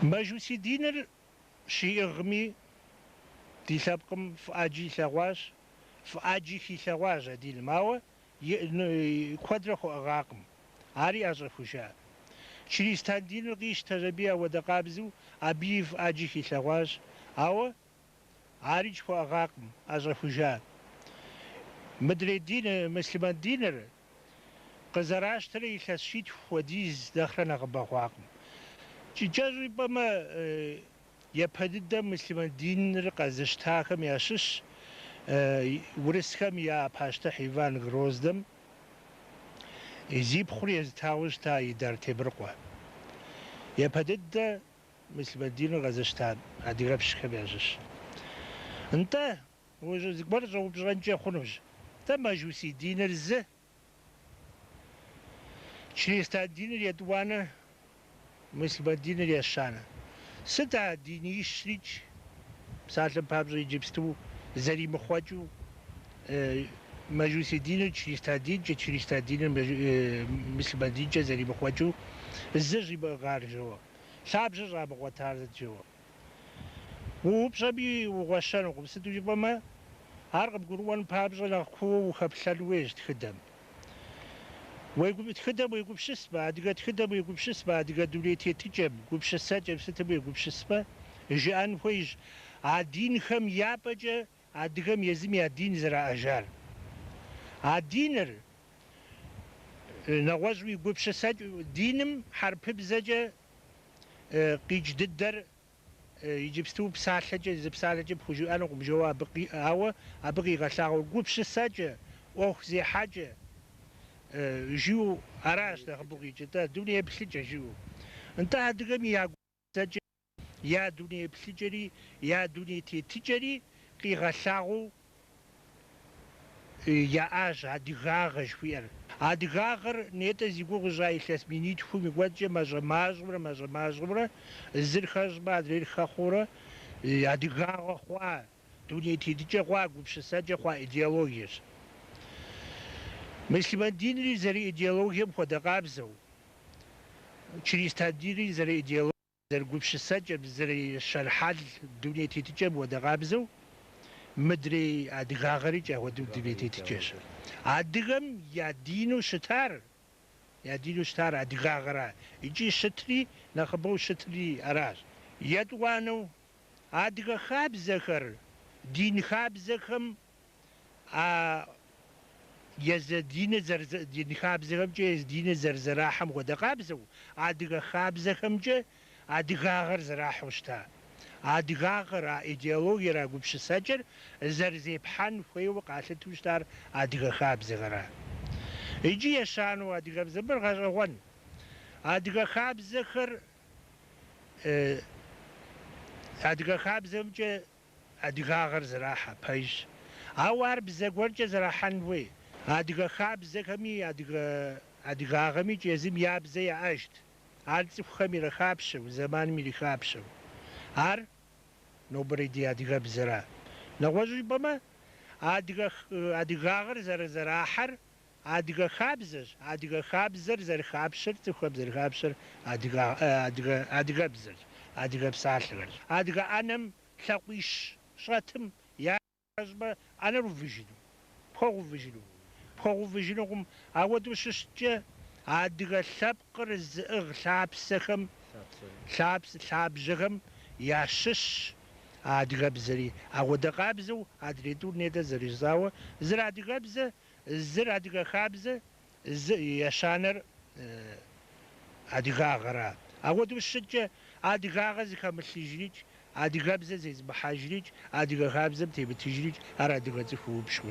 Мажусий диныр щиӏыгъми, ди лъэпкъым фӏы ӏэджи илъэгъуащ, фӏы ӏэджи хилъэгъуащ а диным, ауэ куэдрэ хуэӏыгъакъым. Ари ӏэщӏэхужа. Чыристан диныр къищтэщ аби ауэдэ къабзэу, абыи фӏы ӏэджи хилъэгъуащ, ауэ арикӏ хуэӏыгъакъым, ӏэщӏэхужа. Мыдрей дин, мыслъымэн диныр къызэращтэрэ илъэс щитху хуэдиз нэхърэ нэхъыбэ хъуакъым. Кӏэщӏу жыпӏэмэ, япэ дыдэ мыслъымэн диныр къэзыщтахэм ящыщщ урысхэм я пащтыхь Иван Грознэм зи пхъур езытауэ щыта Идар Темрыкъуэ. Япэ дыдэ мыслъымэн диныр къэзыщта адыгэпщхэм ящыщщ. Нтӏэ, зыгуэр щӏэупщӏэнкӏэ хъунущ. Нтӏэ, мажусий диныр зы, чыристан диныр етӏуанэ, мыслъымэн диныр ещанэ. Сыт а динищрикӏ, псалъэм папщӏэ, иджыпсту зэримыхъуэкӏыу мажусий диныр чыристан динкӏэ, чыристан диныр мыслъымэн динкӏэ зэримыхъуэкӏыу зы щӏимыӏыгъар жоуэ, лъабжьэ щӏамыгъуэтар сыт жоуэ. Уупщӏэми угъуэщэнукъым, сыту жыпӏэмэ, ар къыбгурыӏуэн папщӏэ нэхъ кууэ ухэплъэн хуейщ тхыдэм. Тхыдэм уегупсысмэ, адыгэ тхыдэм уегупсысмэ, адыгэ дуней тетыкӏэм, гупсысэкӏэм сытым уегупсысмэ, жыӏэн хуейщ а динхэм я пӏэкӏэ адыгэм езым я дин зэраӏэжар. А диныр нэгъуэщӏ уи гупсысэкӏ, диным хьэрыпыбзэкӏэ къикӏ дыдэр иджыпсту псалъэкӏэ, зы псалъэкӏэ пхужыӏэнукъым жоуэ абы, ауэ абы къигъэлъагъуэр гупсысэкӏэ, ӏуэху зехьэкӏэ жиӏэу аращ нэхъыбэу къикӏыр, нтӏэ, дуней еплъыкӏэ жиӏэу. Нтӏэ, адыгэм я гупсысэкӏэ, я дуней еплъыкӏэри, я дуней тетыкӏэри къигъэлъагъуэу яӏащ адыгагъэ жыхуиӏэр. Адыгагъэр нетӏэ зи гугъу сщӏа илъэс минитхум и кӏуэцӏкӏэ мащӏэ-мащӏэурэ, мащӏэ-мащӏэурэ, зыр хэщӏмэ, адрейр хэхъуэурэ адыгагъэ хъуа, дуней тетыкӏэ хъуа, гупсысэкӏэ хъуа идеологиещ. Мыслъымэн динри зэрыидеологием хуэдэ къабзэу, чыристан динри зэрыидеологием, зэрыгупсысэкӏэм, зэрыщэн-хьэл дуней тетыкӏэм хуэдэ къабзэу, мыдрей адыгагъэрикӏ апхуэдэу дуней тетыкӏэщ. Адыгэм я дину щытар, я дину щытар адыгагъэра, икӏи щытри, нэхъыбэу щытри аращ. Етӏуанэу, адыгэ хабзэхэр, дин хабзэхэм А езы диныр зэрызэ, дин хабзэхэмкӏэ езы диныр зэрызэрахьэм хуэдэ къабзэу, адыгэ хабзэхэмкӏэ адыгагъэр зэрахьэу щыта. Адыгагъэр, а идеологиер, а гупсысэкӏэр зэрызепхьэн хуейуэ къалъытэу щытар адыгэ хабзэхэра. Иджы ещанэу адыгэбзэ, мыр гъэщӏэгъуэн. Адыгэ хабзэхэр, адыгэ хабзэмкӏэ Адыгагъэр зэрахьэ, пэжщ. Ауэ ар бзэ гуэркӏэ зэрахьэн хуей. Адыгэ хабзэхэми адыгэ адыгагъэмикӏ езым я бзэ яӏэжт. Ар цӏыхухэм ирахапщэу, зэманым ирихапщэу. Ар нобэрей ди адыгэбзэра. Нэгъуэщӏу жыпӏэмэ, адыгэ адыгагъэр зэрызэрахьэр адыгэ хабзэщ, адыгэ хабзэр зэрыхапщэр, цӏыхухэм зэрыхапщэр адыгэ адыгэ адыгэбзэрщ, адыгэ псалъэхэрщ. Адыгэ ӏэнэм лъакъуищ щӏэтым ящӏмэ, ӏэнэр увыжыну, пхуэгъэувыжыну? Пхуэгъэувыжынукъым. Ауэдэу щыщыткӏэ, адыгэ лъэпкъыр зыӏыгъ лъапсэхэм, лъапс, лъабжьэхэм ящыщщ а адыгэбзэри. Ауэдэ къабзэу адрей тӏур нетӏэ зэрыжысӏауэ, зыр адыгэбзэ, зыр адыгэ хабзэ, зы ещанэр адыгагъэра. Ауэдэу щыщыткӏэ, адыгагъэ зыхэмылъыжрикӏ, адыгэбзэ зезымыхьэжрикӏ, адыгэ хабзэм темытыжрикӏ, ар адыгэ цӏыхуу убж хъужынукъым.